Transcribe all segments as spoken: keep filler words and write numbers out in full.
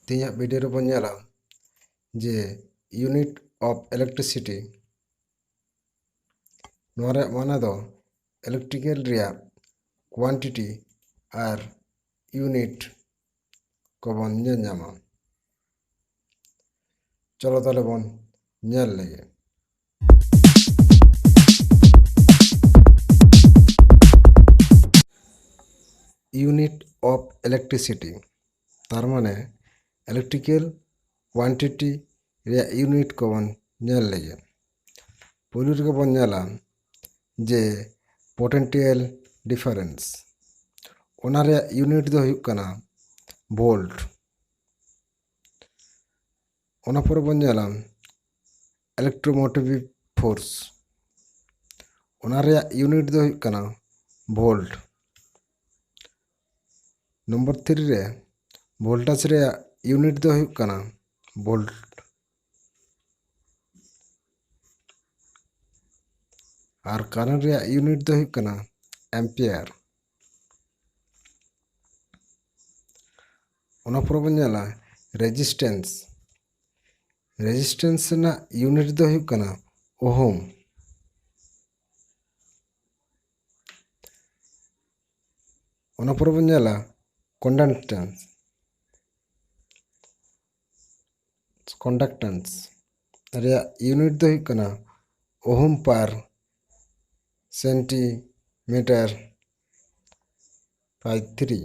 ᱛᱮᱦᱮᱧᱟᱜ ᱵᱷᱤᱰᱤᱭᱳ ᱨᱮᱵᱚᱱ ᱧᱮᱞᱟ ᱡᱮ unit of electricity, ᱱᱚᱣᱟ ᱨᱮᱭᱟᱜ ᱢᱟᱱᱮ ᱫᱚ electrical ᱨᱮᱭᱟᱜ quantity ᱟᱨ unit ᱠᱚᱵᱚᱱ ᱧᱮᱞ ᱧᱟᱢᱟ᱾ ᱪᱚᱞᱚ ᱛᱟᱦᱚᱞᱮ ᱵᱚᱱ ᱧᱮᱞ ᱞᱮᱜᱮ᱾ Unit of electricity, ᱛᱟᱨ ᱢᱟᱱᱮ electrical quantity ᱨᱮᱭᱟᱜ unit ᱠᱚᱵᱚᱱ ᱧᱮᱞ ᱞᱮᱜᱮ᱾ ᱯᱳᱭᱞᱳ ᱨᱮᱜᱮ ᱵᱚᱱ ᱧᱮᱞᱟ ᱡᱮ potential difference, ᱚᱱᱟ ᱨᱮᱭᱟᱜ unit ᱫᱚ ᱦᱩᱭᱩᱜ ᱠᱟᱱᱟ volt᱾ ᱚᱱᱟ ᱯᱚᱨᱮ ᱵᱚᱱ ᱧᱮᱞᱟ electromotive force, ᱚᱱᱟ ᱨᱮᱭᱟᱜ unit ᱫᱚ ᱦᱩᱭᱩᱜ ᱠᱟᱱᱟ volt᱾ ᱱᱚᱢᱵᱚᱨ ᱛᱷᱨᱤ ᱨᱮ voltage ᱨᱮᱭᱟᱜ unit ᱫᱚ ᱦᱩᱭᱩᱜ ᱠᱟᱱᱟ volt᱾ ᱟᱨ current ᱨᱮᱭᱟᱜ unit ᱫᱚ ᱦᱩᱭᱩᱜ ᱠᱟᱱᱟ ampere᱾ ᱚᱱᱟ ᱯᱚᱨᱮ ᱵᱚᱱ ᱧᱮᱞᱟ resistance᱾ Resistance ᱨᱮᱱᱟᱜ unit ᱫᱚ ᱦᱩᱭᱩᱜ ᱠᱟᱱᱟ ohm᱾ ᱚᱱᱟ ᱯᱚᱨᱮ ᱵᱚᱱ ᱧᱮᱞᱟ conductance᱾ Conductance ᱨᱮᱭᱟᱜ unit ᱫᱚ ᱦᱩᱭᱩᱜ ᱠᱟᱱᱟ ohm per centimeter by three᱾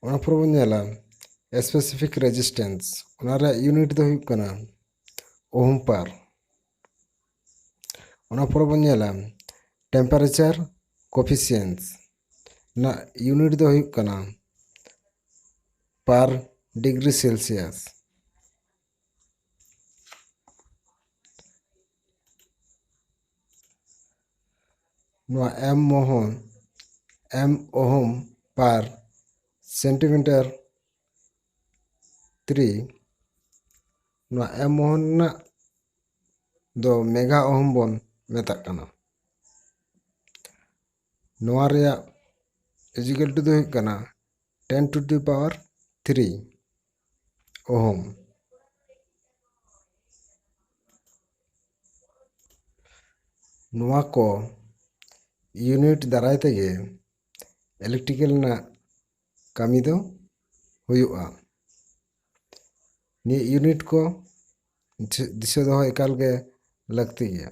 ᱚᱱᱟ ᱯᱚᱨᱮ ᱵᱚᱱ ᱧᱮᱞᱟ specific resistance, ᱚᱱᱟ ᱨᱮᱭᱟᱜ unit ᱫᱚ ᱦᱩᱭᱩᱜ ᱠᱟᱱᱟ ohm per᱾ ᱚᱱᱟ ᱯᱚᱨᱮ ᱵᱚᱱ ᱧᱮᱞᱟ temperature coefficient, ᱨᱮᱱᱟᱜ unit ᱫᱚ ᱦᱩᱭᱩᱜ ᱠᱟᱱᱟ per degree Celsius᱾ ᱱᱚᱣᱟ m Mohan, m ohm per centimeter three, ᱱᱚᱣᱟ m ᱢᱚᱦᱚᱱ ᱨᱮᱱᱟᱜ ᱫᱚ mega ohm ᱵᱚᱱ ᱢᱮᱛᱟᱜ ᱠᱟᱱᱟ᱾ ᱱᱚᱣᱟ ᱨᱮᱭᱟᱜ is equal to ᱫᱚ ᱦᱩᱭᱩᱜ ᱠᱟᱱᱟ ten to the power three ohm᱾ ᱱᱚᱣᱟ ᱠᱚ ᱤᱭᱩᱱᱤᱴ ᱫᱟᱨᱟᱭ ᱛᱮᱜᱮ ᱤᱞᱮᱠᱴᱨᱤᱠᱮᱞ ᱨᱮᱱᱟᱜ ᱠᱟᱹᱢᱤ ᱫᱚ ᱦᱩᱭᱩᱜᱼᱟ᱾ ᱱᱤᱭᱟᱹ ᱤᱭᱩᱱᱤᱴ ᱠᱚ ᱫᱤᱥᱟᱹ ᱫᱚᱦᱚ ᱮᱠᱟᱞ ᱜᱮ ᱞᱟᱹᱠᱛᱤ ᱜᱮᱭᱟ᱾